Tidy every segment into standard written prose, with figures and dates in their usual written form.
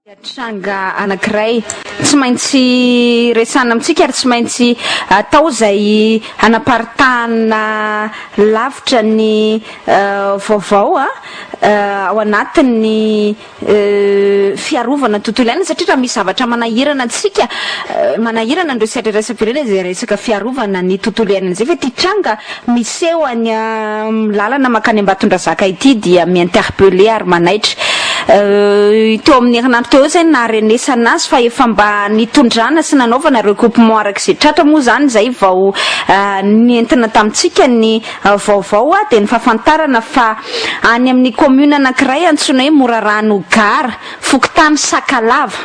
Tranga anankiray tsy maintsy resahana amintsika ary tsy maintsy atao izay hanaparitahana lavitra ny vaovao ao anatin'ny fiarovana ny tontolo iainana satria raha misy zavatra manahirana antsika, manahirana an'ireo sehatra iraisam-pirenena izay resaka fiarovana ny tontolo iainana izay fa ity tranga miseho any amin'ny lalana mankany Ambatondrazaka ity dia mi-interpeller ary manaitra. Teo amin'ny herinandro teo eo izay no naharenesana azy fa efa mba nitondrana sy nanaovana recoupement araka izay tratra moa izany izay vao nentina tamintsika ny vaovao dia ny fahafantarana fa any amin'ny commune anankiray antsoina hoe Morarano Gara, fokontany Sakalava,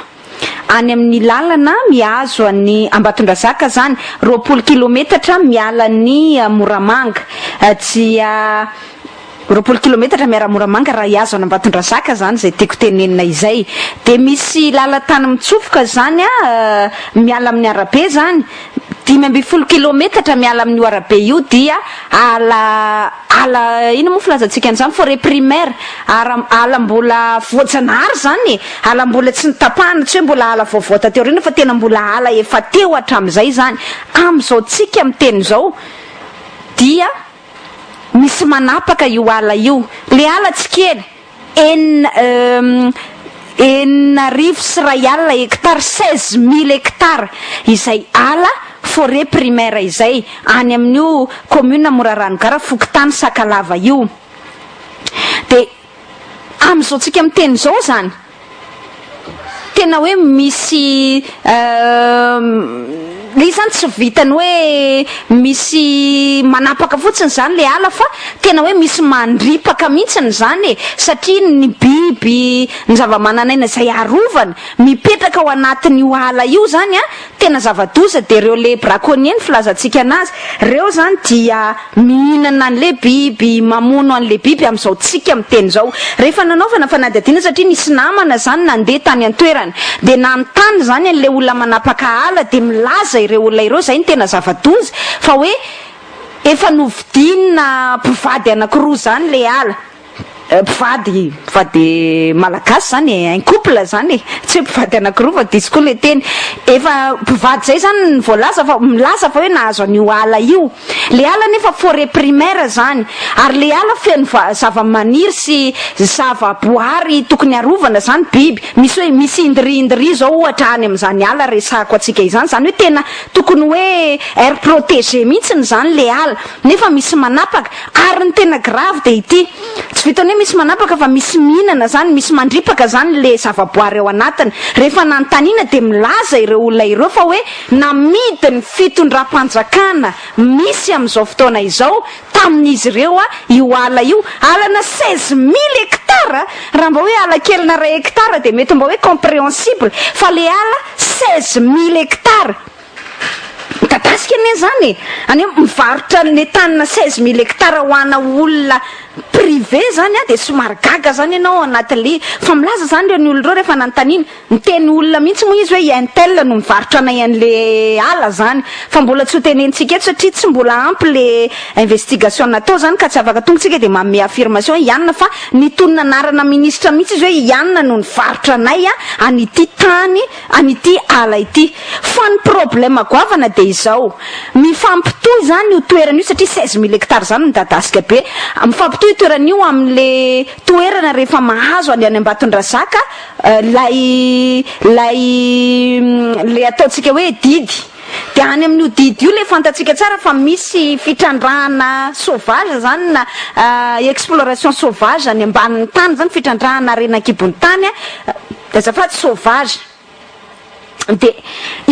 any amin'ny lalana mihazo an'i Ambatondrazaka izany, 20 kilometatra miala an'i Moramanga, dia 20 kilometatra miala Moramanga raha hihazo an'Ambatondrazaka izany izay tiako tenenina izay. Dia misy lalan-tany mitsofoka izany miala amin'ny arabe izany, 15 kilometatra miala amin'io arabe io dia ala ala inona moa filazantsika an'izany forêt primaire ara ala mbola voajanahary izany e, ala mbola tsy notapahana, tsy hoe mbola ala vaovao taty aoriana fa tena mbola ala efa teo hatramin'izay izany. Amin'izao tsika miteny izao dia misy manapaka io ala io, le ala tsy kely, Enina 61 hectares, 16 mille hectares, izay ala, forêt primaire, izay any amin'io commune Morarano Gara, fokontany Sakalava io. Dia amin'izao tsika miteny izao izany, Tena hoe misy le izy zany tsy vitan'ny hoe misy manapaka fotsiny zany le ala fa tena hoe misy mandripaka mihitsiny zany e, satria ny biby, ny zava-manan'aina izay arovana mipetraka ao anatin'io ala io zany an, tena zava-doza dia ireo le braconnier ny filazantsika anazy, ireo zany dia mihinana an'le biby, mamono an'le biby amin'izao tsika miteny izao. Rehefa nanaovana fanadihadiana satria nisy namana zany nandeha tany an-toerana dia nanontany zany an'le olona manapaka ala dia milaza ireo olona ireo, izay no tena zava-doza fa hoe efa novidiana mpivady anakiroa zany le ala. Mpivady, mpivady malagasy zany e, un couple zany e, tsy hoe mpivady anakiroa fa diso koa le teny, efa mpivady zay zany ny voalaza fa milaza fa hoe nahazo an'io ala io, le ala nefa foret primaire zany, ary le ala feno zava-maniry sy zava-boary tokony arovana zany, biby, misy hoe misy indri indri zao ohatra any amin'izany ala resahako antsika izany, zany hoe tena tokony hoe aire protégée mihitsiny zany le ala, nefa misy manapaka, Ary ny tena grave dia ity, tsy vitan'ny hoe misy manapaka fa misy mihinana zany, misy mandripaka zany le zavaboary ao anatiny. Rehefa nanontaniana dia milaza ireo olona ireo fa hoe namidin'ny fitondram-panjakana misy amin'izao fotoana izao tamin'izy ireo io ala io, alana 16 mille hectares! Raha mba hoe ala kelina iray hectare dia mety mba hoe compréhensible fa le ala 16 mille hectares! Midadasika anie izany e! Any hoe mivarotra an'le tanina 16 mille hectares ho ana olona privé zany an, dia somary gaga zany ianao ao anatin'le, fa milaza zany ireny olona ireo rehefa nanontaniana, niteny olona mihitsy moa izy hoe i Intel no mivarotra anay an'le ala zany, fa mbola tsy ho tenenintsika eto satria tsy mbola ampy le investigation natao zany ka tsy afaka tonga tsika dia manome affirmation i anona fa nitonona anarana ministra mihitsy izy hoe i anona no nivarotra anay an'ity tany an'ity ala ity. Fa ny problème goavana dia izao, mifampitohy izany io toerana io satria 16 mille hectares izany midadasika be, mifampitohy io toerana io amin'le toerana rehefa mahazo any any Ambatondrazaka ilay ilay ilay ataontsika hoe didy. Dia any amin'io didy io ilay fantatsika tsara fa misy fitrandrahana sauvage izany na exploration sauvage any ambanin'ny tany izany, fitrandrahana harena an-kibon'ny tany, azafady sauvage. Dia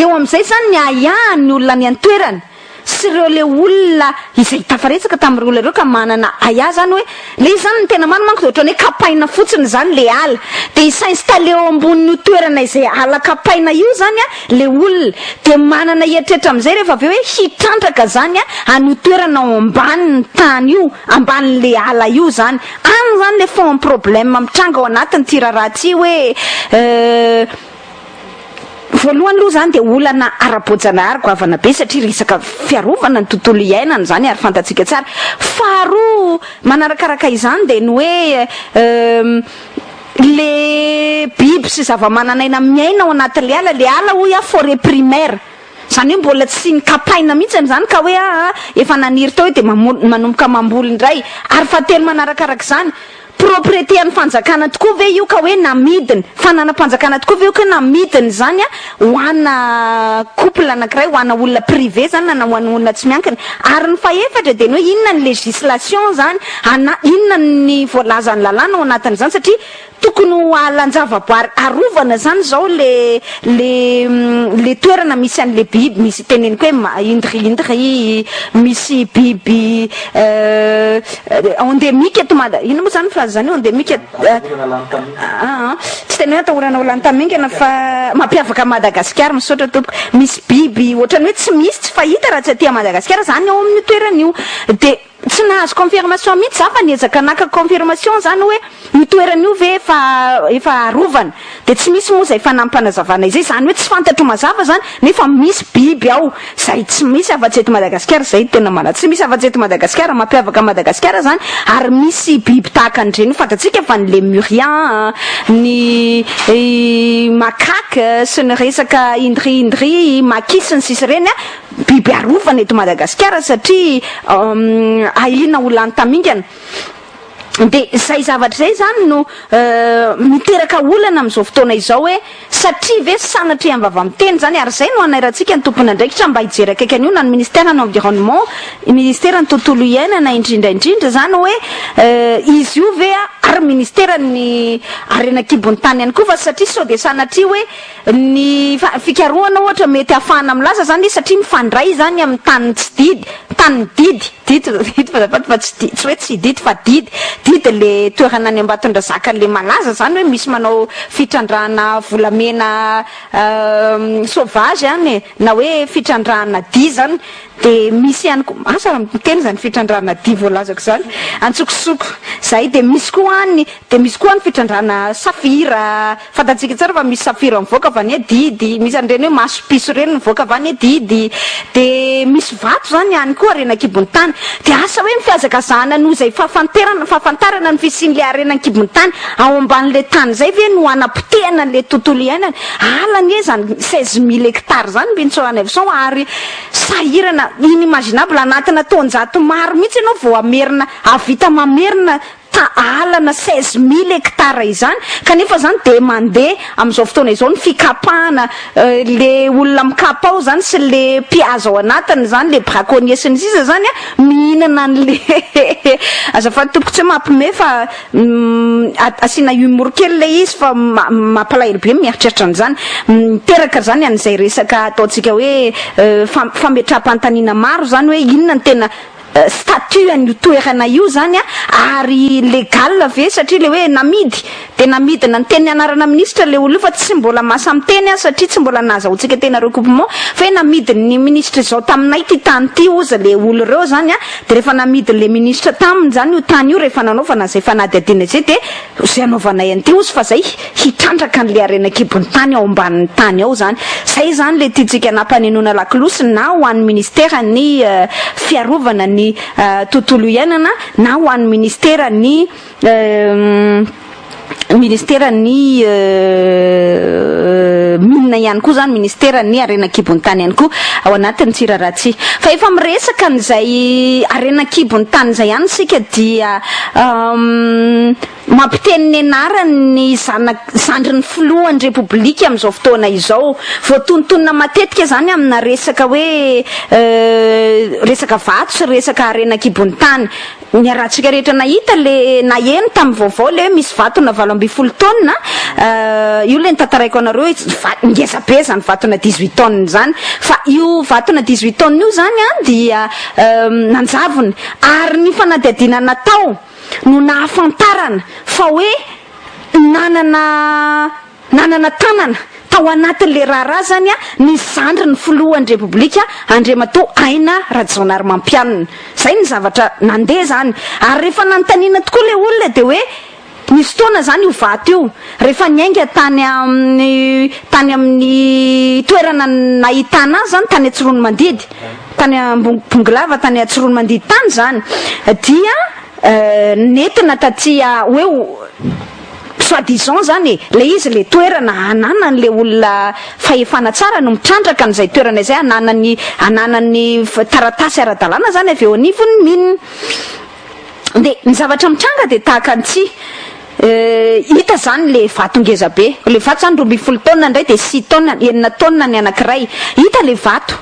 eo amin'izay izany ny ahiahin'ny olona any an-toerana sy ireo ilay olona izay tafaresaka tamin'ireo olona ireo ka manana ahiahy izany hoe ilay izy izany ny tena marina manko dia ohatran'ny hoe kapaina fotsiny izany ilay ala dia hi-s'installer eo ambonin'io toerana izay ala kapaina io izany an ilay olona dia manana eritreritra amin'izay rehefa avy eo hoe hitrandraka izany an an'io toerana ao ambanin'ny tany io ambanin'ilay ala io izany. Any izany ilay fond problème mitranga ao anatin'ity raharaha ity hoe voalohany aloha izany dia olana ara-boajanahary goavana be satria resaka fiarovana ny tontolo iainana izany ary fantatsika tsara. Faharoa manarakaraka izany dia ny hoe. Le biby sy zava-manan'aina miaina ao anatin'le ala, le ala hoy aho forêt primaire, zany hoe mbola tsy nokapaina mihitsiny zany ka hoe aa efa naniry teo de manomboka mamboly indray. Ary fahatelo manarakarak'izany, propriété an'ny fanjakana tokoa ve io ka hoe namidiny, fananam-panjakana tokoa ve io ka namidiny zany a ho ana couple anankiray, ho ana olona privé zany na ho ana olona tsy miankina? Ary ny fahefatra de ny hoe inona ny législation zany ana, inona ny voalazan'ny lalàna ao anatin'izany? Satria tokony ho alan-javaboary arovana zany zao le toerana misy an'le biby, misy teneniko hoe indri indri, misy biby endémique eto Mada. Ino moa zany filaza zany hoe endémique? Tsy tena hoe atahorana ho lany tamingana fa mampiavaka Madagasikara. Misaotra tompoko. Misy biby ohatrany hoe tsy misy, tsy fahita raha tsy aty Madagasikara zany ao amin'io toerana io. De tsy nahazo confirmation mihitsy za, fa niezaka naka confirmation zany hoe io toerana io ve efa arovana, de tsy misy moa zay fanampanazavana izay zany, hoe tsy fantatro mazava zany, nefa misy biby ao zay tsy misy afa-tsy eto Madagasikara. Zay tena mana tsy misy afa-tsy eto Madagasikara, mampiavaka Madagasikara zany. Ary misy biby tahaka an'ireny fantatsika fa ny lémurien, ny macaque sy ny resaka indri indri, maki sy ny sisy reny a, biby arovana eto Madagasikara satria ahina ho lany tamingana. De zay zavatra zay zany no miteraka olana am'izao fotoana izao, hoe satria ve sanatria am-bava miteny zany? Ary zay no anairantsika ny tompony andraikitra mba hijery akaiky an'io, na ny ministère ny environnement, ministère ny tontolo iainana indrindra indrindra zany, hoe izy io ve a, ary ministère ny harena an-kibon'ny tany ihany koa, fa satria sao de sanatria hoe ny fikarohana ohatra mety ahafahana milaza zany izy, satria mifandray zany amin'ny tany tsy didy, tany didy didy didy fa azafady fa tsy tsy hoe tsy didy fa didy didy, le toerana any Ambatondrazaka le malaza zany hoe misy manao fitrandrahana volamena sauvage any e, na hoe fitrandrahana dy zany. De misy ihany koa, asa raha miteny zany fitrandrahana dy voalazako zany antsokosoko zay, de misy koa any, de misy koa ny fitrandrahana safira. Fantatsika tsara fa misy safira mivoaka avy any didy, misy an'ireny hoe masom-piso ireny mivoaka avy any didy, de misy vato zany ihany koa, harena an-kibon'ny tany. De asa hoe ny fihazakazahana noho izay fahafantarana ny fisian'le harena an-kibon'ny tany ao amban'le tany zay ve no hanapotehana an'le tontolo iainana? Ala anie zany 16 000 hectares zany, Mbinintsoa, ary sahirana inimaginable anatina taonjato maro mihitsy ianao vao hamerina, hahavita mamerina ta alana 16 000 hectares izany. Kanefa zany de mandeha am'izao fotoana izao ny fikapahana, le olona mikapa ao zany sy le mpihaza ao anatiny zany, le braconnier sy ny sisa zany a mihinana an'le, azafady tompoko, tsy hoe mampime fa asiana humour kely le izy, fa mampalahelo be mieritreritra an'izany. Miteraka zany an'izay resaka ataontsika hoe fametraham-panontaniana maro zany, hoe inona ny tena statut an'io toerana io zany a, ary légal ve? Satria le hoe namidy de namidina ny teny anarana ministra le olo io, fa tsy mbola masa miteny a, satria tsy mbola nahazahoantsika tena recoupement, fa hoe namidiny ministre zao taminay ty tany ty oza le olo reo zany a. De rehefa namidin'le ministre taminy zany io tany io, rehefa nanaovana zay fanadihadiana zay, de zay anaovanay an'ity ozy fa zay hitrandraka an'le harena an-kibon'ny tany ao ambanin'ny tany ao zany. Zay zany le tiantsika nampanenoana lakolosy, na ho an'ny ministera ny fiarovana ny tontolo iainana, na ho an'ny ministera ny mines ihany koa zany, ministera ny harena an-kibon'ny tany ihany koa ao anatin'ny tsiraratsy. Fa efa miresaka an'izay harena an-kibon'ny tany zay ihany sika, dia mampiteny ny anarany zana zandriny filohan'ny repoblika amin'izao fotoana izao, voatontonona matetika zany amina resaka hoe resaka vato sy resaka harena an-kibon'ny tany. Ny arahantsika rehetra nahita le naheno tamin'ny vaovao le hoe misy vatona 18 taonina io, le nitantaraiko anareo hoe ngeza be zany vatona 18 tonnes zany. Fa io vatona 18 tonnes io zany a dia nanjavony, ary ny fanadihadiana natao no nahafantarana fa hoe nanana tanana tao anatin'le raharaha zany a ny zandry ny filohan'ny repoblika, Andriamatoa Aina Rajaonarimampianina. Zay ny zavatra nandeha zany. Ary rehefa nanontaniana tokoa le olona, de hoe nisy fotoana zany io vato io rehefa niainga tany amin'ny toerana nahitana azy zany tany Antsiroanomandidy, tany Bongolava, tany Antsiroanomandidy tany zany, dia nentina tatia hoe Soit disant zany e, le izy le toerana ananan'le olona fahefana tsara no mitrandraka an'izay toerana izay, ananany taratasy ara-dalàna zany avy eo anivon'ny mine. De ny zavatra mitranga de tahaka an'ity: hita zany le vato ngeza be, le vato zany 12 tonnes indray, de 6 tonnes, 6 tonnes ny anankiray. Hita le vato,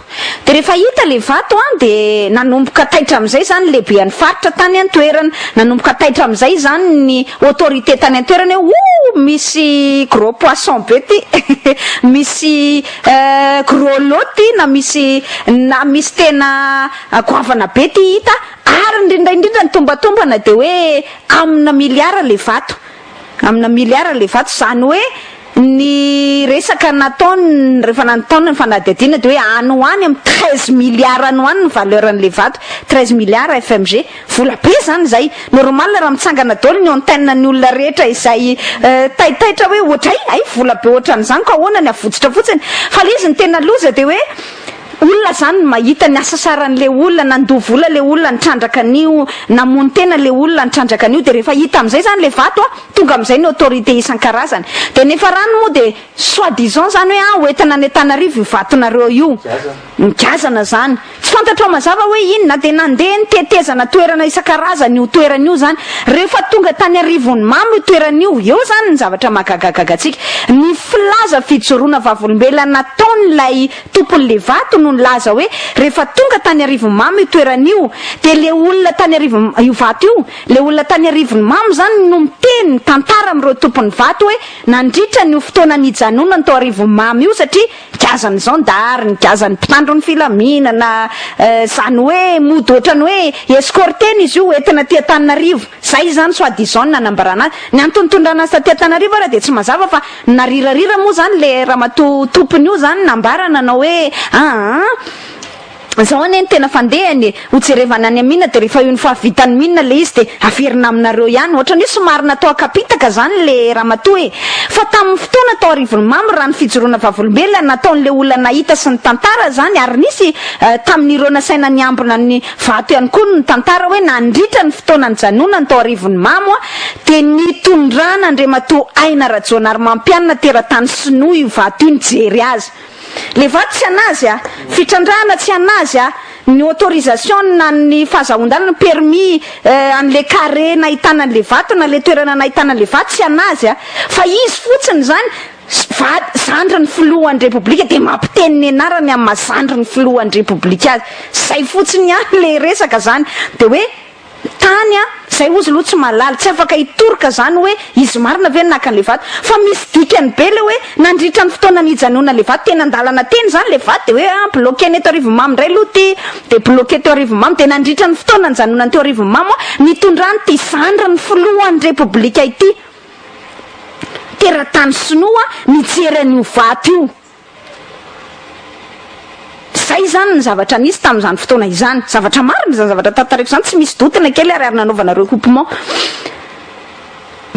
de rehefa hita le vato a, de nanomboka taitra am'izay zany lehibe any faritra tany an-toerana, nanomboka taitra am'izay zany ny autorité tany an-toerana hoe o, misy gros poisson be ty, misy gros lot ty, na misy tena goavana be ty hita. Ary indrindra indrindra ny tombatombana de hoe amina miliara le vato, amina miliara le vato zany. Hoe ny resaka nataony rehefa nataony ny fanadihadiana de hoe any ho any amy 13 milliards any ho any ny valeur an'le vato, 13 milliards FMG, vola be zany zay. Normal raha mitsangana daholo ny antenne ny olona rehetra izay taitaitra hoe ohatray ay vola be ohatran'izany ka ahoana ny avotsitra fotsiny. Fa le izy ny tena loza de hoe olona zany mahita ny asasaran'le olona, nandoa vola le olona nitrandraka an'io, namono tena le olona nitrandraka an'io. De rehefa hita am'izay zany le vato a, tonga am'izay ny autorité isan-karazany, de nefa rano moa de soi disant zany hoe a, hoentina any Antanarivo io vatonareo io, migazana zany, tsy fantatra ao mazava hoe inona. De nandeha nytetezana toerana isan-karazany io toerana io zany. Rehefa tonga tany Arivony Mamo io toerana io, eo zany ny zavatra mahagagagaga atsika: ny filaza fijoroana vavolombelona nataon'lay tompon'le vato no nilaza hoe rehefa tonga tany Arivony Mamo io toerana io, de le olona tany Arivo io vato io, le olona tany Arivony Mamo zany no miteny tantara am'ireo tompon'ny vato hoe nandritra ny fotoana nijanonany tao Arivony Mamo io, satria gazany gendarme, ny gazany mpitandro ny filaminana zany, hoe mody ohatrany hoe escortena izy io, entina ty Antananarivo zay zany, soi disant nanambarana azy. Ny antony tondrana azy taty Antananarivo raha de tsy mazava, fa narirarira moa zany le ramatoa tompony io zany nambarana anao hoe aa, zao anie ny tena fandehany, hojerevana any amina, de rehefa io ny fahavitany minina le izy de averina aminareo ihany. Ohatrany hoe somary natao akapitaka zany le ramatoa e. Fa tamin'ny fotoana tao Arivony Mamo, raha ny fijoroana vavolombelona nataon'le olona nahita sy ny tantara zany, ary nisy tamin'ireo nasaina ny ambina ny vato ihany koa ny tantara hoe nandritra ny fotoana nijanonany tao Arivony Mamo a, de nitondrana Andriamatoa Aina Rajaonarimampianina, teratany sinoa, io vato io nijery azy. Le vato tsy anazy a, fitrandrahana tsy anazy a, ny autorisation na ny fahazahoan-dalana, permis an'le carré nahitana an'le vato na le toerana nahitana an'le vato tsy anazy a, fa izy fotsiny zany va zandry ny filohan'ny Repoblika, de mampiteny ny anarany amin'ny mahazandry ny filohan'ny Repoblika azy. Zay fotsiny ihany le resaka zany. De hoe tany a, zay ozy aloha tsy mahalala, tsy afaka hitoroka zany hoe izy marina ve naka an'le vato, fa misy dikany be le hoe nandritra ny fotoana nijanona le vato tena andalana teny zany le vato, de hoe a, bloqué ny eto Arivony Mamo indray aloha ty, de bloqué teo Arivony Mamo, de nandritra ny fotoana nijanonany teo Arivony Mamo a, nitondrany ty zandry ny filohan'ny Repoblika ity, teratany sinoa, nijery an'io vato io. Zay zany ny zavatra nisy tamin'izany fotoana izany. Zavatra marina zany zavatra tantareko zany, tsy misy dotina kely ary nanaovana recoupement.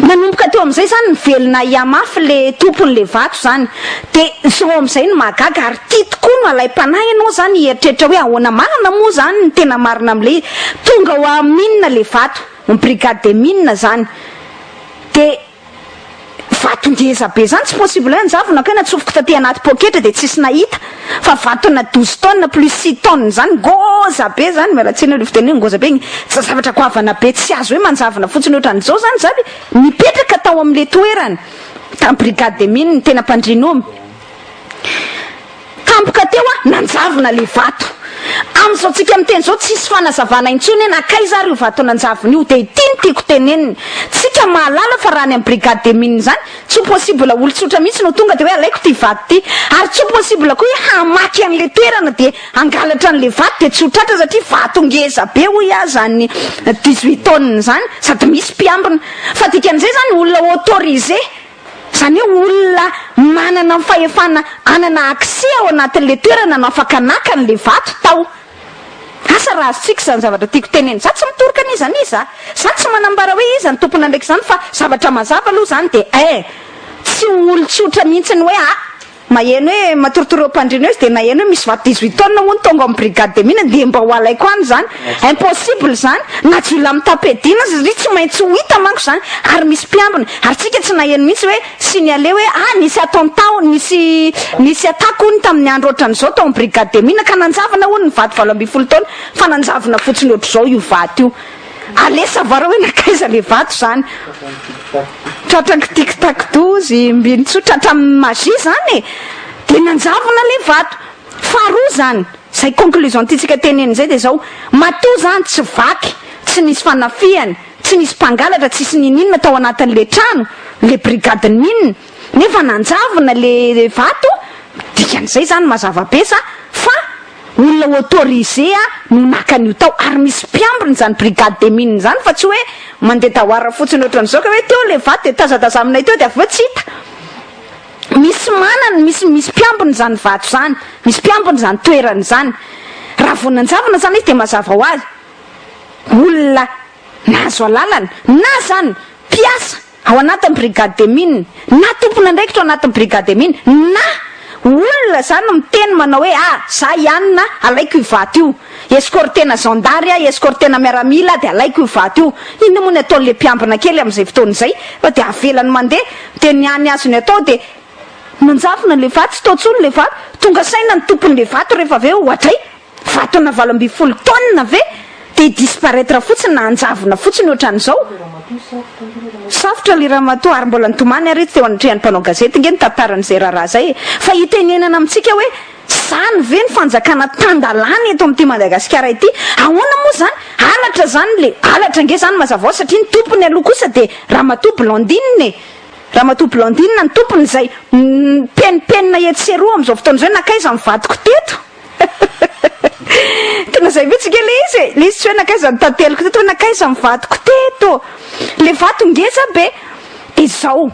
Nanomboka teo am'izay zany ny velona iamafy le tompony le vato zany. De zao am'izay no mahagaga, ary ty tokoa no alaim-panahy ianao zany hieritreritra hoe ahoana marina moa zany ny tena marina am'le tonga ho aminina le vato ny brigade de mine zany. De vato ngeza be zany, tsy possible hoe anjavona ka natsofoka taty anaty poketra de tsisy nahita, fa vatona 12 tonnes plus 6 tonnes zany, ngoza be zany, mialatsiny aloha fiteny hoe ngoza be igny, tsy zavatra goavana be, tsy azo hoe manjavona fotsiny ohatran'izao zany. Zany nipetraka tao am'le toerany tamy brigade de mine ny tena mpandrinomy. Tampoka teo a, nanjavona le vato. Am'izao tsika miteny zao, tsisy fanazavana intsony hoe nakaiza ary io vato nanjavona io. De ity ny tiako teneniny: tsika mahalala fa raha ny amy brigade de mine zany, tsy ho possible olo tsotra mihitsy no tonga de hoe alaiko ty vato ty, ary tsy ho possible koa hoe hamaky an'le toerana de hangalatra an'le vato de tsy ho tratra, satria vato ngeza be hoy aho zany, 18 tonnes zany, sady misy mpiambina. Fa dikan'izay zany, olona autorisé zany hoe olona manana ny fahefana anana accès ao anatin'le toerana no afaka naka an'le vato tao. Asa raha azotsika zany zavatra tiako teneny. Za tsy mitoroka an'iza n'iza, za tsy manambara hoe iza ny tompona ndraiky zany, fa zavatra mazava aloha zany de tsy olo tsotra mihitsy ny hoe a. Maheno hoe matoritory eo am-pandriana eo izy dia naheno hoe misy vato 18 tonnes hono tonga ao amin'ny brigade des mines dia mba ho alaiko any izany. Impossible izany. Na jiolahy mitam-piadiana aza satria tsy maintsy ho hita manko izany ary misy mpiambina. Ary tsika tsy naheno mihitsy hoe signaler hoe ah nisy attentat hono, nisy nisy attaque hono tamin'ny andro ohatran'izao tao amin'ny brigade des mines ka nanjavona hono ny vato 18 taona fa nanjavona fotsiny ohatr'izao io vato io. Allez savoir hoe nankaiza le vato zany. Tratran'ny tic tac dozy, mbinitsoa, tratran'ny magie zany e! Dia nanjavona le vato. Faharoa zany, zay conclusion tiantsika tenenina zay dia zao, matoa zany tsy vaky, tsy nisy fanafihana, tsy nisy mpangalatra, tsisy niniana tao anatin'le trano, le brigade mine, nefa nanjavona le vato, dikan'izay zany mazava be sa fa Olona autorisé no naka an'io tao ary misy mpiambina izany brigade des mines izany fa tsy hoe mandeha dahoara fotsiny ohatran'izao ka hoe teo ilay vato dia tazatazaminay teo dia avy eo tsy hita. Misy manana, misy misy mpiambina izany vato izany, misy mpiambina izany toerana izany. Raha vao nanjavona izany izy dia mazava ho azy olona nahazo alalana na izany mpiasa ao anatin'ny brigade des mines na tompon'andraikitra ao anatin'ny brigade des mines na olona zany miteny manao hoe ah za i anona alaiko io vato io, escortena zandary aho, escortena miaramila aho dia alaiko io vato io. Inona moa ny ataon'le mpiambina kely amin'izay fotoana izay fa dia avelany mandeha dia ny hany azony atao dia manjavona le vato, tsy tao intsony le vato, tonga saina ny tompon'le vato rehefa avy eo oadray! Vatona 18 tonnes ve dia hi-disparaître fotsiny na hanjavona fotsiny ohatran'izao? Safotra ilay ramatoa ary mbola nitomany ary izy teo anatrehan'ny mpanao gazety nge nitantara an'izay raharaha izay e! Fa hitenenana amintsika hoe zany ve ny fanjakana tan-dalàna eto amin'ity Madagasikara ity? Ahoana moa zany? Halatra zany le halatra nge zany mazava ho azy satria ny tompony aloha kosa dia ramatoa Blandine e! Ramatoa Blandine ny tompony izay mipenipenina etsy sy eroa amin'izao fotoana izao hoe nankaiza ny vadiko teto? Tena zay mihitsy nge le izy e! Le izy tsy hoe nankaiza ny tanteliko teto hoe nankaiza ny vatoko teto! Le vato ngeza be! De zao,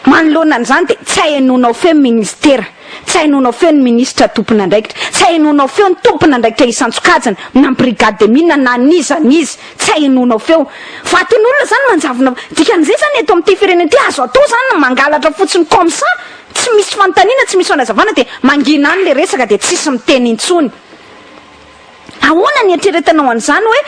manoloana an'izany de tsy ahenoanao feo ny ministera, tsy ahenoanao feo ny minisitra tompon'andraikitra, tsy ahenoanao feo ny tompon'andraikitra isan-tsokajiny, na ny brigade des mines na n'iza n'iza, tsy ahenoanao feo. Vaton'olona zany manjavona, dikan'izay zany eto amin'ity firenena ity azo atao zany ny mangalatra fotsiny comme ça! Tsy misy fanontaniana, tsy misy fanazavana dia mangina any le resaka dia tsisy miteny intsony. Ahoana ny eritreretanao an'izany hoe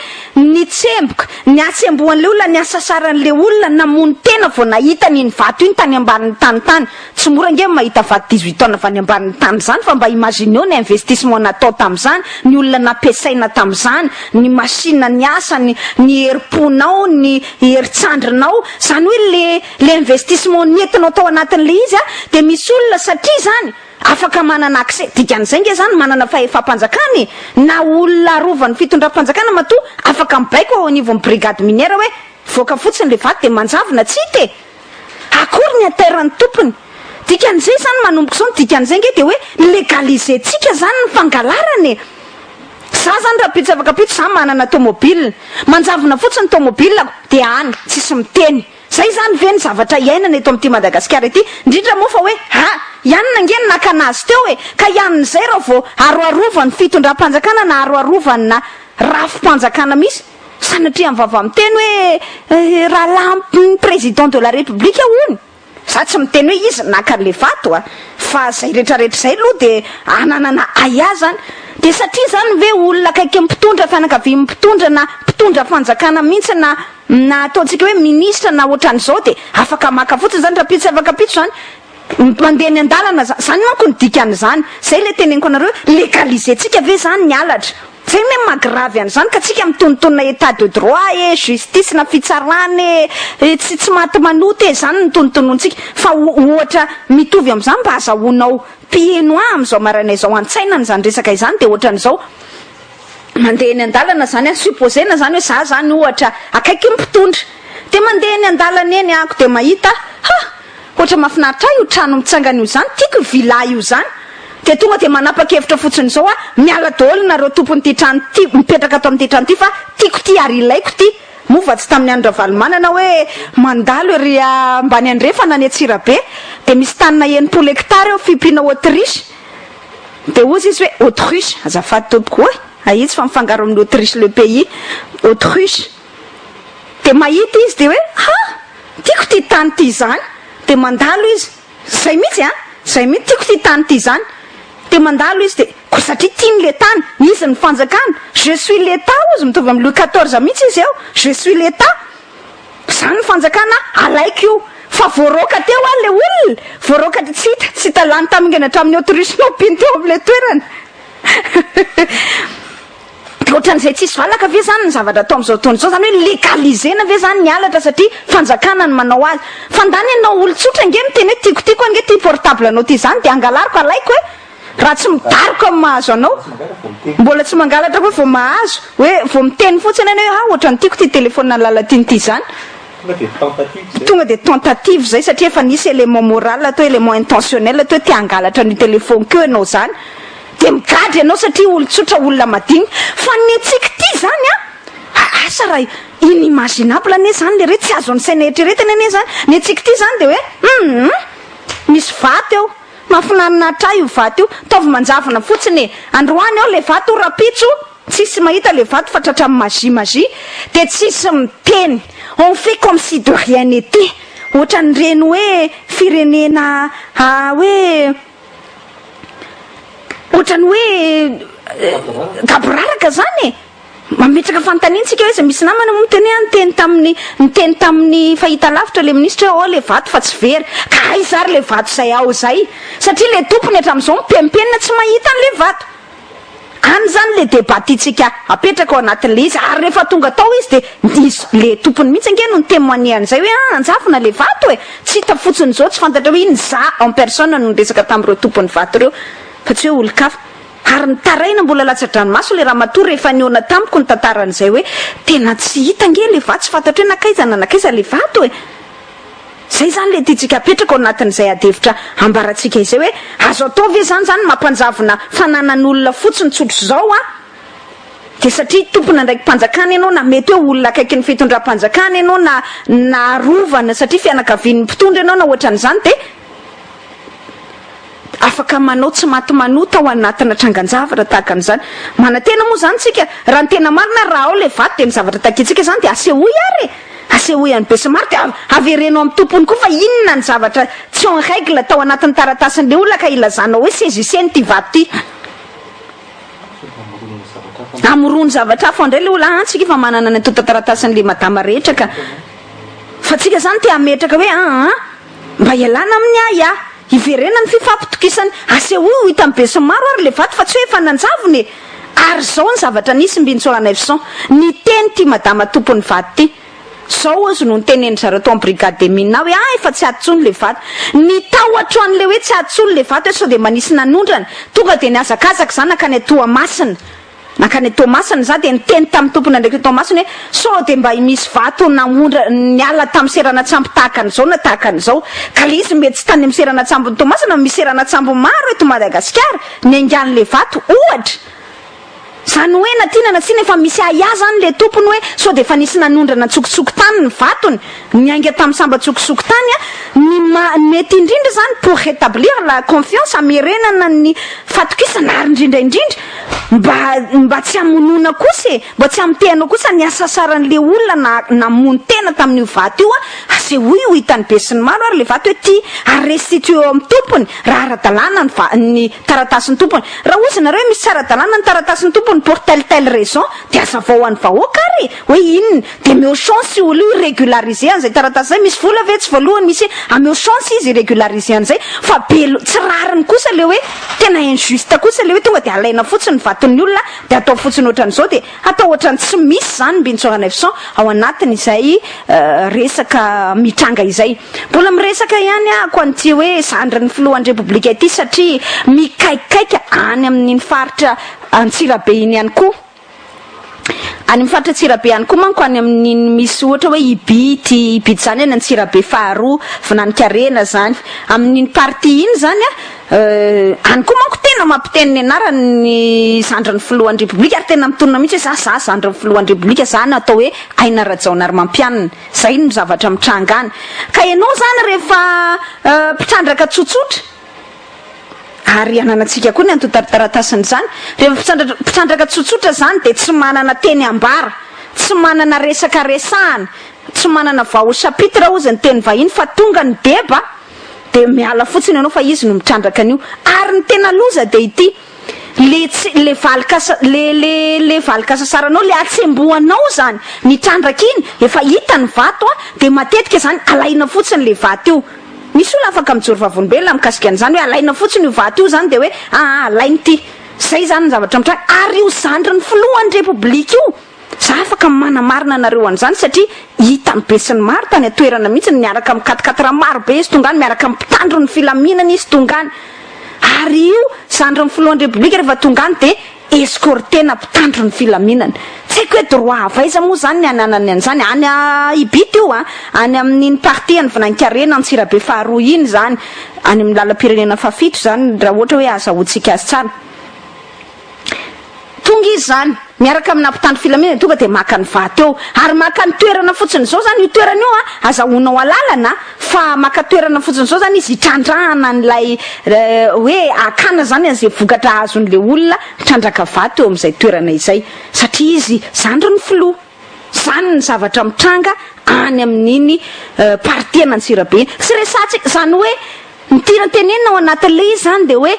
nitsemboka, ny hatsembohan'le olona, ny hasasaran'le olona namono tena vao nahita an'iny vato iny tany ambanin'ny tany tany. Tsy mora ange ny mahita vato 18 tonnes avy any ambanin'ny tany izany fa mba imagineo ny investissement natao tamin'izany, ny olona nampiasaina tamin'izany, ny machine niasa, ny ny herim-ponao, ny herin-tsandrinao, izany hoe le Le investissement nentinao tao anatin'le izy a, de misy olona satria zany afaka manana accès, dikan'izay nge zany manana fahefam-panjakana e, na olona arovan'ny fitondram-panjakana matoa afaka mibaiko ao anivon'ny brigade minière hoe voaka fotsiny le vato de manjavona tsy hita e! Akory ny interet-n'ny tompony? Dikan'izay zany manomboka izao ny dikan'izay nge de hoe legaliser-tsika zany ny fangalarana e! Za zany rahampitso afaka ampitso za manana tomobile, manjavona fotsiny tomobile-ko de any tsisy miteny. Zay zany ve ny zavatra iainana eto amin'ity Madagasikara ity? Indrindra moa fa hoe ha! I anona ange no naka anazy teo e! Ka i anona izay raha vao aroarovan'ny fitondram-panjakana na aroarovana rafi-panjakana misy, sanatria amin'ny vava miteny hoe rahalahin'ny président de la république hono! Za tsy miteny hoe izy naka an'le vato a! Fa zay retraretra zay aloha de ananana ahiahy zany. De satria zany ve olona akaiky ny mpitondra, fianakavian'ny mpitondra na mpitondra fanjakana mihitsy na na ataontsika hoe ministra na otran'izao de afaka maka fotsiny zany rahampitso sy afakampitso zany mandeha eny an-dalana zany, zany manko ny dikan'izany. Zay le teneniko anareo hoe legaliser-tsika ve zany ny halatra? Zay ne maha grave an'izany ka tsika mitonontonona etat de droit e, justice na fitsarana e, tsy tsy maty manota e, zany no tonontonontsika fa ohatra mitovy amin'izany mba azahoanao mpiheno ahy amin'izao maraina izao an-tsaina an'izany resaka izany dia ohatran'izao mandeha eny an-dalana zany aho supposer-na zany hoe za zany ohatra akaiky ny mpitondra dia mandeha eny an-dalana eny ahako dia mahita ha! Ohatra mahafinaritra ahy io trano mitsangana io zany, tiako io villa io zany, dia tonga dia manapa-kevitra fotsiny izao aho, miala daholo nareo tompon'ity trano ity, mipetraka ato amin'ity trano ity fa tiako ity ary ilaiko ity, moa va tsy tamin'ny andro Ravalomanana hoe mandalo ery ambany andrefana any Antsirabe dia misy tanina 60 hectares eo fiompiana autriche, dia hozy izy hoe autruche, azafady tompoko oe, ahitsy fa mifangaro amin'ny Autriche le pays, autruche. Dia mahita izy dia hoe ha! Tiako ity tany ity izany. Dia mandalo izy. Izay mihitsy an! Zay mihitsy tiako ity tany ity zany. Dia mandalo izy dia, koa satria tiany le tany, izy ny fanjakana, je suis l'Etat hozy, mitovy amin'i Louis quatorze mihitsy izy eo, je suis l'Etat. Zany ny fanjakana, alaiko io. Fa voaroaka teo ary le olona, voaroaka, tsy hita, tsy hita lany tamingana hatramin'ny autruche nompiany teo amin'ilay toerana. Dia ohatran'izay tsisy valaka ve zany ny zavatra atao amin'izao fotoana izao? Zany hoe legaliser-na ve zany ny halatra satria fanjakana no manao azy? Fa ndany ianao olon-tsotra ange miteny hoe tiako tiako ange ity portable anao ity izany dia angalariko alaiko e! Raha tsy midaroka amin'ny mahazo anao, mbola tsy mangalatra koa vao mahazo, hoe vao miteny fotsiny ianao hoe ah ohatran'ny tiako ity téléphone an'i Lalatiana ity izany. Tonga dia tentative izay. Tonga dia tentative izay satria efa nisy élément moral atao, élément intentionnel atao hoe te hangalatra an'io téléphone-ko io ianao izany. Dia migadra ianao satria olon-tsotra, olona madinika. Fa ny antsika ity izany an, asa raha inimaginable anie izany le re, tsy azon'ny saina eritreretina anie izany. Ny antsika ity izany dia hoe hum, misy vato eo, mahafinaritra ahy io vato io, ataovy manjavona fotsiny e, androany ao le vato, rahampitso tsisy mahita le vato fa tratran'ny magie magie, dia tsisy miteny, on fait comme si de rien n'était, ohatran'ireny hoe firenena hoe. Ohatran'ny hoe gaboraraka zany e! Mametraka fanontaniana tsika hoe iza misy namana moa miteny hoe niteny tamin'ny niteny tamin'ny fahitalavitra le minisitra hoe ao le vato fa tsy very. Ka aiza ary le vato izay ao izay? Satria le tompony hatramin'izao mipenipenina tsy mahita an'le vato. Any zany le débat tiantsika apetraka ao anatin'le izy ary rehefa tonga tao izy de izy le tompony mihitsy ange no ni-temoigner an'izay hoe ah anjavona le vato e! Tsy hita fotsiny izao tsy fantatra hoe iny za en personne no niresaka tamin'ireo tompon'ny vato ireo fa tsy hoe olon-kafa. Ary nitaraina mbola latsa-dranomaso le ramatoa rehefa nihaona tamiko nitantara an'izay hoe tena tsy hita ange le vato tsy fantatra hoe nankaiza na nankaiza le vato e! Zay zany le tiantsika apetraka ao anatin'izay adihevitra ambarantsika izay hoe azo atao ve zany zany mampanjavona fananan'olona fotsiny tsotr'izao an? Dia satria tompon'andraiki-panjakana ianao na mety hoe olona akaikin'ny fitondram-panjakana ianao na na arovana satria fianakavian'ny mpitondra ianao na ohatran'izany dia afaka manao tsy maty manota ao anatina trangan-javatra tahaka an'izany. Manantena moa izany tsika, raha ny tena marina raha ao ilay vato dia ny zavatra takintsika izany dia asehoy ary e! Asehoy an'i Besimaro dia avereno amin'ny tompony koa fa inona ny zavatra tsy en règle tao anatin'ny taratasin'ilay olona ka ilazanao hoe saisissez-ny ity vato ity. Hamorony zavatra hafa indray ilay olona, an, tsika efa manana ny antontan-taratasin'ilay madama rehetra ka. Fa tsika izany te hametraka hoe an, an, mba hialana amin'ny ahiahy, hiverenana ny fifampitokisana, asehoy ho hitan'ny besinimaro ary ilay vato fa tsy hoe efa nanjavona e! Ary izao ny zavatra nisy Mbinintsoa Ranaivoson, niteny ity madama tompon'ny vato ity, izao hozy no nitenenin-dry zareo tao amin'ny brigade des mines hoe ah efa tsy ato intsony ilay vato. Ny tahotro an'ilay hoe tsy ato intsony ilay vato hoe sao dia mba nisy nanondrana, tonga dia nihazakazaka izaho nankany Toamasina. Nankany Toamasina izaho dia niteny tamin'ny tompon'andraikitra Toamasina hoe sao dia mba misy vato naondra niala tamin'ny seranan-tsambo tahaka an'izao na tahaka an'izao. Ka ilay izy mety tsy tany amin'ny seranan-tsambon'i Toamasina fa misy seranan-tsambo maro eto Madagasikara niaingan'ilay vato ohatra. Izany hoe na tiana na tsia efa misy ahiahy izany ilay tompony hoe sao dia efa nisy nanondrana an-tsokosoko tany ny vatony niainga tamin'ny sambo an-tsokosoko tany. Ny ma- mety indrindra izany pour rétablir la confiance, hamerenana ny fatokisana ary indrindra indrindra Mba mba tsy hamonoana kosa e! Mba tsy hamotehana kosa ny hasasaran'le olona na namono tena tamin'io vato io a! Asehoy ho hitan'ny besinimaro ary le vato hoe ty ary restituer eo amin'ny tompony raha ara-dalàna ny va ny taratasin'ny tompony. Raha hozy nareo hoe misy tsy ara-dalàna ny taratasin'ny tompony pour telle telle raison dia hazavao ho an'ny vahoaka ary e! Hoe inona? Dia omeo chance io olona io hi-regulariser an'izay taratasy izay, misy vola ve tsy voalohany, misy, ameo chance izy hi-regulariser an'izay, fa be lo, tsy rariny kosa le hoe, tena injuste kosa le hoe tonga dia alaina fotsiny ny vaton'ny olona dia atao fotsiny ohatran'izao dia atao ohatran'ny tsy misy izany Mbinintsoa Ranaivoson ao anatin'izay resaka mitranga izay. Mbola miresaka ihany ahako an'ity hoe zandrin'ny filohan'ny Repoblika ity satria mikaikaika any amin'iny faritra Antsirabe iny ihany koa. Any amin'ny faritra Antsirabe any koa manko any amin'iny misy ohatra hoe Ibity, Ibity izany any Antsirabe faharoa, Vinaninkarena izany. Amin'iny partie iny izany an, any koa manko tena mampiteny ny anarany ny zandrin'ny filohan'ny Repoblika ary tena mitonona mihitsy hoe za, za zandrin'ny filohan'ny Repoblika, za no atao hoe Aina Rajaonarimampianina. Izay no zavatra mitranga any. Ka ianao izany rehefa mpitrandraka tsotsotra, Ary ananantsika koa ny antontan-taratasin'izany. Rehefa mpitrandraka tsotsotra izany dia tsy manana teny ambara, tsy manana resaka resahana, tsy manana voix au chapitre hozy ny teny vahiny fa tonga ny deba. de miala fotsiny ianao fa izy no mitrandraka an'io. Ary ny tena loza de ity, le tsy le valin-kasa le le le valin-kasasaranao, le hatsembohanao zany nitrandraka iny, efa hita ny vato a, de matetika zany alaina fotsiny le vato io. Misy olona afaka mijoro vavolombelona mikasika an'izany hoe alaina fotsiny io vato io zany de hoe aa alainy ity. Zay zany ny zavatra mitranga ary io zandrin'ny filohan'ny repoblika io, za afaka manamarina anareo an'izany satria hitan'ny besinimaro tany an-toerana mihitsy miaraka amin'ny quatre quatre maro be izy tonga any, miaraka amin'ny mpitandro ny filaminana izy tonga any. Ary io zandrin'ny filohan'ny repoblika rehefa tonga any dia escorter-na mpitandro ny filaminana. Tsy haiko hoe droit avy aiza moa izany ny ananany an'izany, any Ibity io an, any amin'iny partie an'i Vinaninkarena Antsirabe faharoa iny izany, any amin'ny lalam-pirenena fahafito izany raha ohatra hoe azahoantsika azy tsara. Tonga izy izany, miaraka amina mpitandro filaminana, tonga dia maka ny vato eo. Ary maka ny toerana fotsiny izao izany, io toerana io an, azahoanao alalana fa maka toerana fotsiny izao izany izy hitrandrahana an'ilay hoe hakana izany an'izay vokatra azon'ilay olona mitrandraka vato eo amin'izay toerana izay. Satria izy zandrin'ny filoha. Izany ny zavatra mitranga any amin'iny partie an'Antsirabe iny. Tsy resahantsika, izany hoe ny tiana tenenina ao anatin'ilay izy izany dia hoe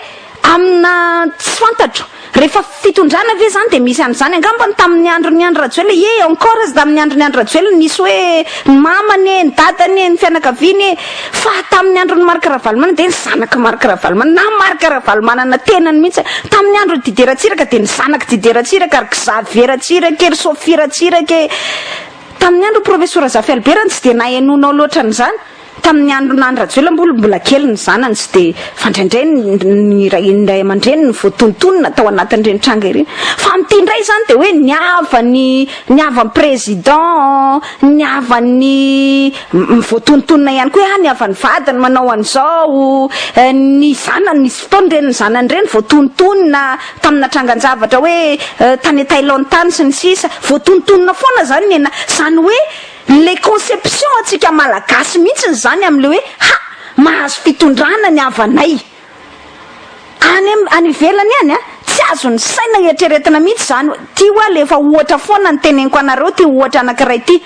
amina tsy fantatro, rehefa fitondrana ve izany dia misy an'izany? Angamba ny tamin'ny andron'i Andry Rajoelina, ie encore aza tamin'ny andron'i Andry Rajoelina nisy hoe ny mamany e, ny dadany e, ny fianakaviany e, fa tamin'ny andron'i Marc Ravalomanana dia ny zanak'i Marc Ravalomanana na Marc Ravalomanana tenany mihitsy, tamin'ny andron'i Didier Ratsiraka dia ny zanak'i Didier Ratsiraka, ry Xavier Ratsiraka e, ry Sophie Ratsiraka e, tamin'ny andron'i Profesora Zafy Albert tsy dia nahenoanao loatra an'izany. Tamin'ny andron'i Andry Rajoelina mbola mbola kely ny zanany tsy dia fa indraindray ny ray ny ray aman-dreniny voatontonona tao anatin'ireny tranga ireny. Fa amin'ity indray izany dia hoe ny havan'ny ny havan'ny président, ny havan'ny voatontonona ihany koa hoe ah ny havan'ny vadiny manao an'izao, ny zanany nisy fotoana ireny ny zanany ireny voatontonona tamina trangan-javatra hoe tany Thaïlande tany sy ny sisa, voatontonona foana izany ny ena- izany hoe Le conception antsika malagasy mihitsiny zany amle hoe ha! Mahazo fitondrana ny havanay any any ivelany any a! Tsy azon'ny saina eritreretina mihitsy zany hoe ty hoa le efa ohatra foana no teneniko anareo ty ohatra anakiray ty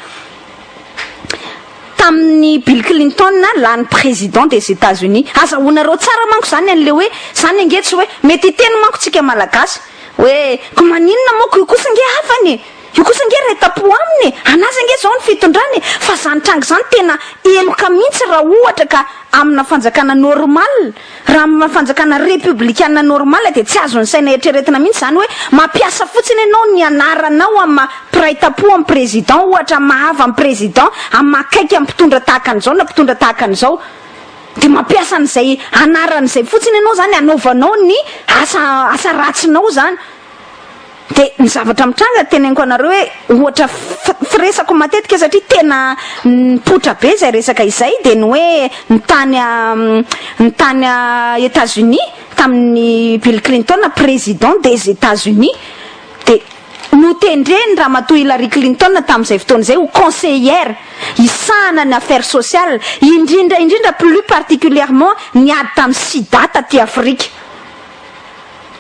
tamin'ny Bill Clinton lany président des Etats Unis. Azahoanareo tsara manko zany anle hoe zany ange tsy hoe mety hiteny manko tsika malagasy hoe ko maninona moa ko io kosa ange havany e! Io kosa ange ray tampo aminy e! Anazy ange izao ny fitondrana e! Fa zany tranga izany tena heloka mihitsy raha ohatra ka amina fanjakana normal, raha amina fanjakana republikana normal dia tsy azon'ny saina eritreretina mihitsy izany hoe mampiasa fotsiny ianao ny anaranao amin'ny maha mpiray tampo amin'ny président ohatra, amin'ny maha havan'ny président, amin'ny maha akaiky amin'ny mpitondra tahaka an'izao na mpitondra tahaka an'izao. Dia mampiasa an'izay anarana izay fotsiny ianao izany hanaovanao ny asa asa ratsinao izany. Dia ny zavatra mitranga teneniko anareo hoe ohatra firesako matetika satria tena nipoitra be izay resaka izay dia ny hoe ny tany ny tany Etats Unis tamin'ny Bill Clinton président des Etats Unis dia notendreny Ramatoa Hillary Clinton tamin'izay fotoana izay ho conseillère hisahana ny affaires sociales indrindra indrindra plus particulièrement ny ady tamin'ny sida taty Afrika.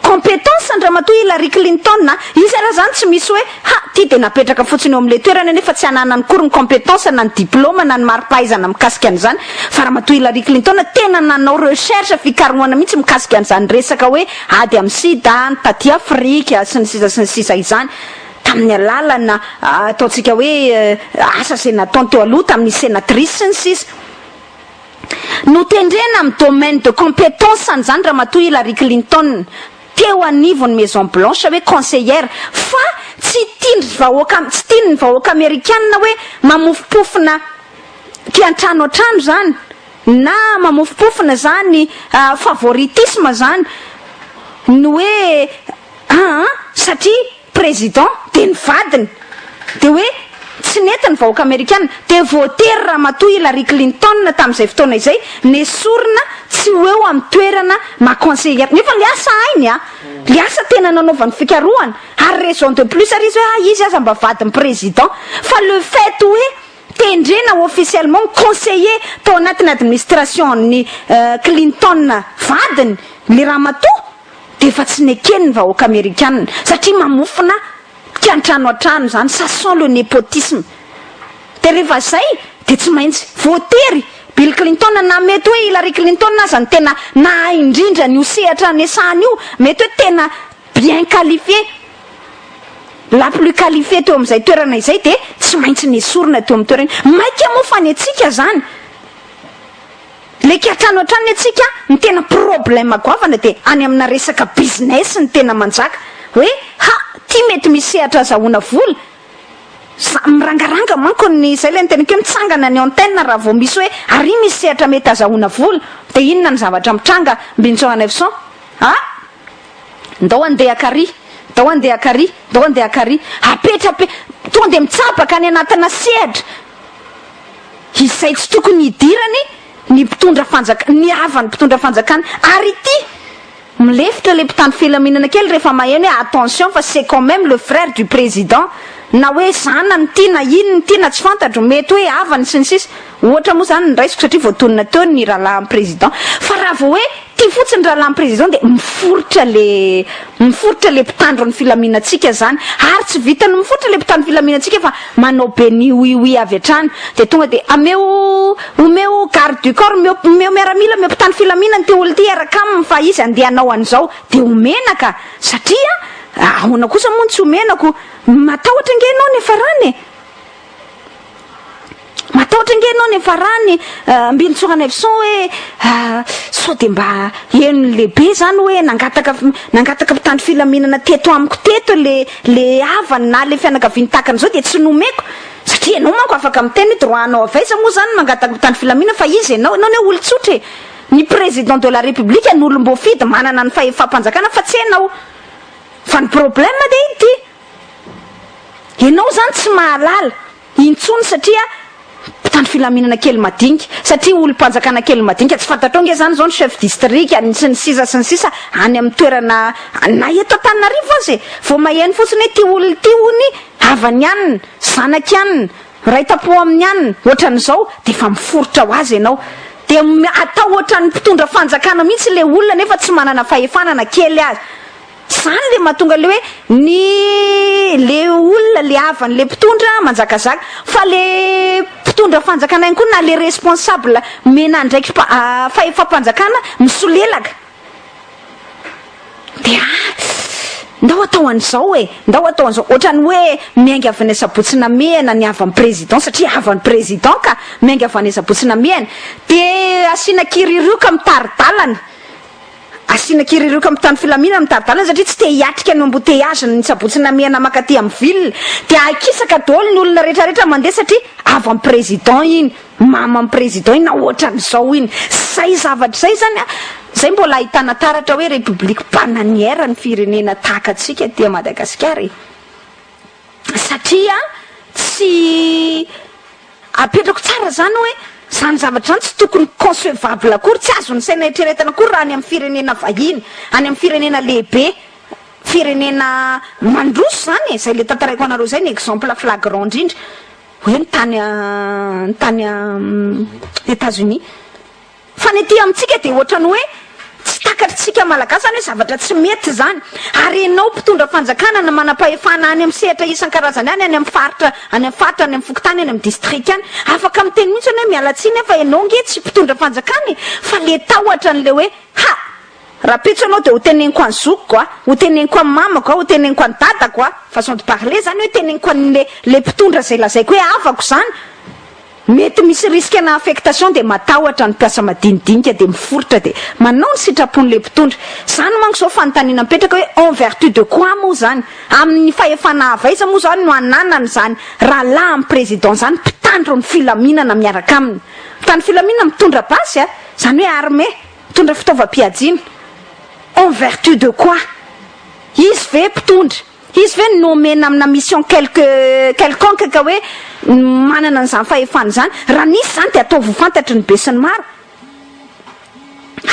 Compétence an-dRamatoa Hillary Clinton a! Izy ara zany tsy misy hoe ha! ty dia napetraka fotsiny eo amin'ilay toerana nefa tsy ananany akory ny compétence na ny diplôme na ny mari-pahaizana mikasika an'izany fa Ramatoa Hillary Clinton tena nanao recherche fikarohana mihitsy mikasika an'izany resaka hoe ady amin'ny sida ny taty Afrika sy ny sisa sy ny sisa izany tamin'ny alalana ataontsika hoe asa izay nataony teo aloha tamin'ny sénatrice sy ny sisa. Notendrena amin'ny domaine de compétence-ny izany Ramatoa Hillary Clinton teo anivon'ny Maison Blanche hoe conseillère fa tsy tian-dry vahoaka tsy tian'ny vahoaka amerikana hoe mamofompofona kiantrano an-trano izany na mamofompofona izany favoritisme izany ny hoe aa satria Président dia ny vadiny dia hoe tsy nety ny vahoaka amerikana dia voatery ramatoa Hillary Clinton tamin'izay fotoana izay nesorina tsy ho eo amin'ny toerana maha conseillère nefa le asa hainy a! Le asa tena nanaovany fikarohana ary raison de plus ary izy hoe ah izy aza mba vadin'ny président fa le fait hoe tendrena officiellement conseiller tao anatin'ny administration ny Clinton vadiny le ramatoa dia efa tsy nekeny ny vahoaka amerikana satria mamofona kiantrano an-trano izany, ça sent le népotisme, dia rehefa izay dia tsy maintsy voatery. Bill Clinton na mety hoe Hillary Clinton aza no tena nahay indrindra an'io sehatra nesahany io, mety hoe tena bien qualifié, la plus qualifiée teo amin'izay toerana izay dia tsy maintsy nesorina teo amin'ny toerany. Maika moa fa ny antsika zany, le kiantrano hatrany ny antsika, ny tena problème goavana dia any amina resaka business ny tena manjaka, hoe ha, ty mety misy sehatra azahoana vola. Za mirangaranga manko ny zay le niteneniko hoe mitsangana ny antenne raha vao misy hoe ary misy sehatra mety azahoana vola de inona ny zavatra mitranga Mbinitsoa 900 a! Ndao andeha kary, ndao andeha kary, ndao andeha kary, apetrape tonga de mitsabaka any anatina sehatra izay tsy tokony hidirany ny mpitondra fanjaka ny havan'ny mpitondra fanjakana ary ity Milefitra le mpitandro filaminana kely rehefa maheno hoe attention fa c'est quand même le frère du président na hoe zanany ity na inona ity na tsy fantatro, mety hoe havany sy ny sisa Ohatra moa zany ny raisiko satria voatonona teo ny rahalahin'ny président fa raha vao hoe ity fotsiny rahalahin'ny président dia miforitra le miforitra le mpitandro ny filaminantsika zany ary tsy vitan'ny miforitra le mpitandro filaminantsika fa manao be ny oui oui avy hatrany dia tonga dia ameo omeo garde du corps omeo omeo miaramila omeo mpitandro filaminana ity olona ity hiaraka aminy fa izy andeha hanao an'izao dia omena ka satria ahoana kosa moa no tsy omenako matahotra ange ianao ny farany e. Matahotra ange ianao ny farany Ambinintsoa Ranaivoson hoe sao dia mba henon'ny lehibe izany hoe nangataka nangataka mpitandro filaminana teto amiko teto le le havany na le fianakaviany tahaka an'izao dia tsy nomeko satria ianao manko afaka miteny hoe droit anao avy aiza moa izany mangataka mpitandro filaminana fa iza ianao ianao anie olon-tsotra e ny président de la république no olom-boafidy manana ny fahefam-panjakana fa tsy ianao fa ny problème dia ity Ianao izany tsy mahalala intsony satria mpitandro filaminana kely madinika, satria olom-panjakana kely madinika, tsy fantatrao nge izany izao ny chef district ny sy ny sisa sy ny sisa any amin'ny toerana na eto Antananarivo aza e! Vao maheno fotsiny hoe ity olona ity hony havany anona, zanaky anona, miray tampo amin'ny anona, ohatran'izao dia efa miforitra ho azy ianao. Dia atao ohatran'ny mpitondra fanjakana mihitsy ilay olona nefa tsy manana fahefana na kely aza. Zany le mahatonga le hoe ny le olona le havany le mpitondra manjakazaka fa le mpitondra fanjakana ihany koa na le responsable omena andraikitra fahefam-panjakana misolelaka de ah ndao atao an'izao e, ndao atao an'izao ohatrany hoe miainga avy any Sabotsy Namehana ny havan'ny président satria havan'ny président ka miainga avy any Sabotsy Namehana de asiana kiririoka mitari-dalana. Asiana kiririoka mitandro filaminana mitari-dalana satria tsy te hiatrika ny embouteillage ny sabotsy namehana mankaty amin'ny ville dia akisaka daholo ny olona rehetra rehetra mandeha satria havan'ny président iny, maman'ny président iny na ohatran'izao iny. Zay zavatra izay zany a, zay mbola ahitana taratra hoe république bananière ny firenena tahaka antsika aty Madagasikara e. Satria tsy Apetrako tsara zany hoe zany zavatra zany tsy tokony concevable akory, tsy azon'ny saina eritreretana akory raha any amin'ny firenena vahiny, any amin'ny firenena lehibe, firenena mandroso zany e, zay le tantaraiko anareo zay ny exemple flagrant indrindra hoe ny tany ny tany Etats Unis. Fa ny aty amintsika dia ohatrany hoe tsy takatritsika Malagasy zany hoe zavatra tsy mety izany. Ary ianao mpitondra fanjakana na manam-pahefana any amin'ny sehatra isan-karazany any, any amin'ny faritra, any amin'ny faritra, any amin'ny fokontany, any amin'ny distrika any, afaka miteny mihitsy ianao hoe miala tsiny aho fa ianao ange tsy mpitondra fanjakana e! Fa le tahotra an'le hoe ha! Rahampitso ianao dia ho teneniko an'i zokiko a, ho teneniko an'i mamako a, ho teneniko an'i dadako a, façon de parler zany hoe teneniko an'le le mpitondra izay lazaiko hoe havako izany. Mety misy risque na affectation dia matahotra ny mpiasa madinidinika dia miforitra dia manao ny sitrapon'ilay mpitondra. Izany manko izao fanontaniana mipetraka hoe en vertu de quoi moa izany? Amin'ny fahefana avy aiza moa izany no ananany izany rahalahin'ny président izany mpitandro ny filaminana miaraka aminy? Mpitandro filaminana mitondra basy a! Izany hoe armé, mitondra fitaovam-piadiana. En vertu de quoi? Izy ve mpitondra? Izy ve no nomena amina mission quelque quelconque ka hoe manana an'izany fahefana izany? Raha nisy izany dia ataovy ho fantatry ny besinimaro.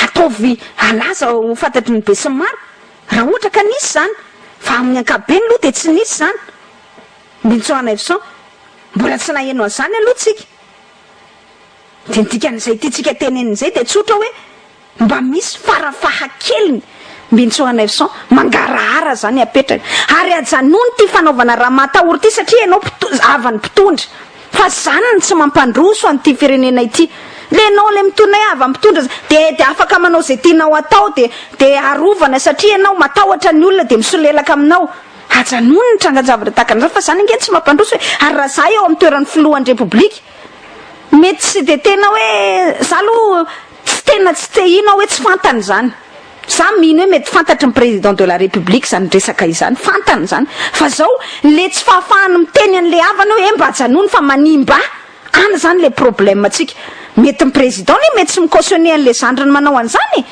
Ataovy halaza ho fantatry ny besinimaro raha ohatra ka nisy izany. Fa amin'ny ankapobeny aloha dia tsy nisy izany. Mbintsoa Naivoson, Mbola tsy naheno an'izany aloha tsika. Dia ny dikan'izay tiantsika tenenina izay dia tsotra hoe Mba misy farafahakeliny Mbintsoa Nelson, mangarahara zany apetraka ary ajanony ity fanaovana ramatahory ity satria ianao havan'ny mpitondra. Fa zany no tsy mampandroso an'ity firenena ity. Le enao le mitondra hoe hava mpitondra de de afaka manao ze tianao atao de de arovana satria enao matahotra ny olona de misolelaka aminao. Ajanony ny trangan-javatra tahaka an'izany fa zany ange tsy mampandroso e. Ary raha za eo amin'ny toeran'ny filohan'ny repoblika mety tsy de tena hoe za aloha tsy tena tsy te hino aho hoe tsy fantany izany. Za mino hoe mety fantatry ny président de la république izany resaka izany, fantany izany. Fa zao le tsy fahafahany miteny an'le havany hoe mba ajanony fa manimba any zany le problème tsika. Mety ny président anie mety tsy mi-cautionner an'le zandriny manao an'izany e!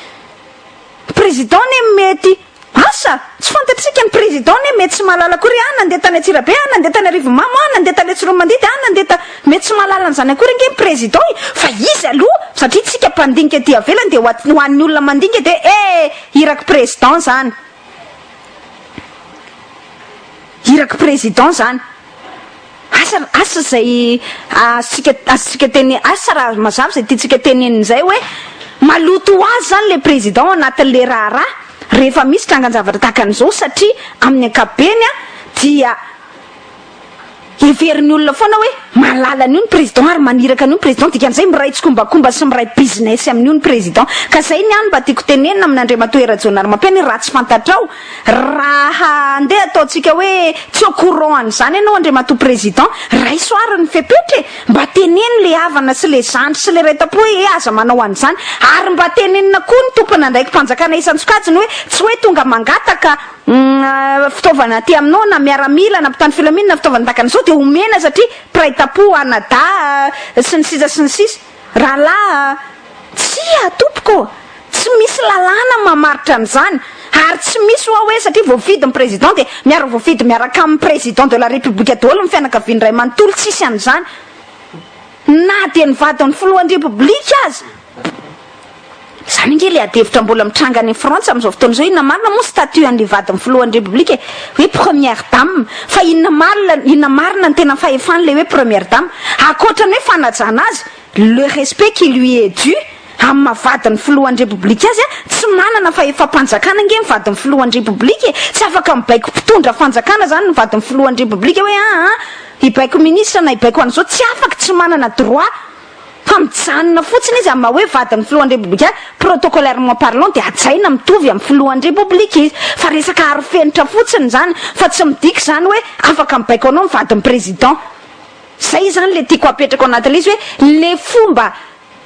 Ny président anie mety asa! Tsy fantatsika, ny président anie mety tsy mahalala akory ah nandeha tany Antsirabe ah nandeha tany Arivonimamo ah nandeha tany Tsiroanomandidy ah nandeha ta mety tsy mahalala an'izany akory ange ny président e! Fa izy aloha satria tsika mpandinika aty avelany dia ho an'ny olona mandinika dia eh! Iraky président zany! Iraky président zany! Asa asa izay azontsika azontsika tene asa raha mazava izay tiantsika tenenina izay hoe maloto ho azy izany ilay président ao anatin'ilay raharaha rehefa misy trangan-javatra tahaka an'izao satria amin'ny ankapobeny a dia heverin'ny olona foana hoe mahalala an'io ny président ary maniraka an'io ny président dikan'izay miray tsikombakomba sy miray business amin'io ny président ka izay ny ahy no mba tiako tenenina amin'Andriamatoa Hery Rajaonarimampianina raha tsy fantatrao Raha andeha ataontsika hoe tsy au courant an'izany ianao Andriamatoa Président, raiso ary ny fepetra e! Mba teneno le havana sy le zandry sy le ray tampo hoe eh aza manao an'izany. Ary mba tenenina koa ny tompon'andraiki-panjakana isan-tsokajiny hoe tsy hoe tonga mangataka fitaovana aty aminao na miaramila na mpitandro filaminana na fitaovana tahaka an'izao dia omena satria mpiray tampo, anadahy sy ny sisa sy ny sisa. Rahalahy a! Tsia tompoko ô! Tsy misy lalàna mamaritra an'izany ary tsy misy hoa hoe satria voafidy ny président dia miara voafidy miaraka amin'ny président de la république daholo ny fianakaviany iray manontolo, tsisy an'izany na dia ny vadin'ny filohan'ny république aza. Izany ange ilay adihevitra mbola mitranga any Frantsa amin'izao fotoana izao, inona marina moa statut an'ilay vadin'ny filohan'ny république e? Hoe première dame, fa inona marina inona marina ny tena fahefan'ilay hoe première dame? Ankoatra ny hoe fanajana azy, le respect qui lui est dû, amin'ny maha vadin'ny filohan'ny repoblika azy, tsy manana fahefam-panjakana ange ny vadin'ny filohan'ny repoblika e! Tsy afaka mibaiko mpitondra fanjakana izany ny vadin'ny filohan'ny repoblika hoe aa hibaiko ministra na hibaiko an'izao, tsy afaka, tsy manana droit fa mijanona fotsiny izy amin'ny maha hoe vadin'ny filohan'ny repoblika azy, protocolairement parlant dia hajaina mitovy amin'ny filohan'ny repoblika izy, fa resaka arofenitra fotsiny izany fa tsy midika izany hoe afaka mibaiko anao ny vadin'ny président. Zay izany le tiako apetrako anatin'ilay izy hoe le fomba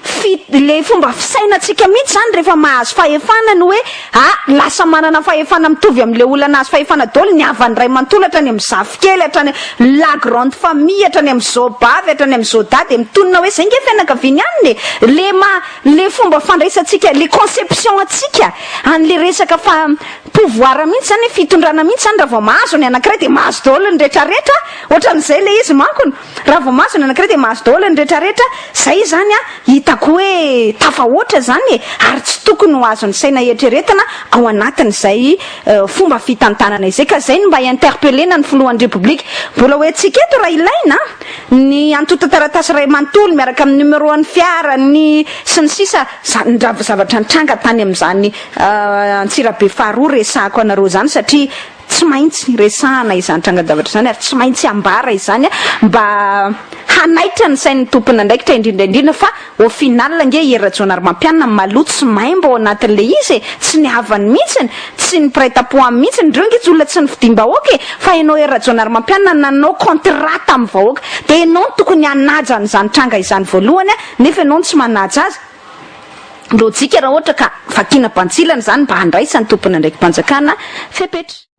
fi le fomba fisainantsika mihitsy zany rehefa mahazo fahefana ny hoe ah lasa manana fahefana mitovy amin'le olona nahazo fahefana daholo ny havany ray manontolo hatrany amin'ny zafikely hatrany la grande famille hatrany amin'ny zaobavy hatrany amin'ny zaodahy dia mitonona hoe zay nge fianakaviany ihany e le ma le fomba fandraisantsika le conception antsika an'le resaka fa pouvoir mihitsy zany fitondrana mihitsy zany raha vao mahazo ny anankiray dia mahazo daholo ny retraretra ohatran'izay le izy mankony Raha vao mahazo ny anankiray dia mahazo daholo ny retraretra, zay izany an, hitako hoe tafahoatra izany e, ary tsy tokony ho azon'ny saina eritreretina ao anatin'izay fomba fitantanana izay, ka izay no mba interpeller-na ny filohan'ny Repoblika. Mbola ho entintsika eto raha ilaina ny antontan-taratasy iray manontolo miaraka amin'ny numéro an'ny fiara, ny sy ny sisa, izany zavatra nitranga tany amin'izany Antsirabe faharoa resahako anareo izany satria Tsy maintsy resahana izany trangan-javatra izany ary tsy maintsy ambara izany mba hanaitra ny sain'ny tompon'andraikitra indrindra indrindra fa au final ange i Hery Rajaonarimampianina maloto sy maimbo ao anatin'ilay izy e! tsy ny havany mihitsiny, tsy ny mpiray tampo aminy mihitsiny, ireo ange tsy olona tsy nifidiam-bahoaka e! fa ianao Hery Rajaonarimampianina nanao contrat tamin'ny vahoaka dia ianao no tokony hanaja an'izany tranga izany voalohany nefa ianao no tsy manaja azy. Lojika raha ohatra ka vakiana bantsilana izany mba handraisan'ny tompon'andraiki-panjakana fepetra.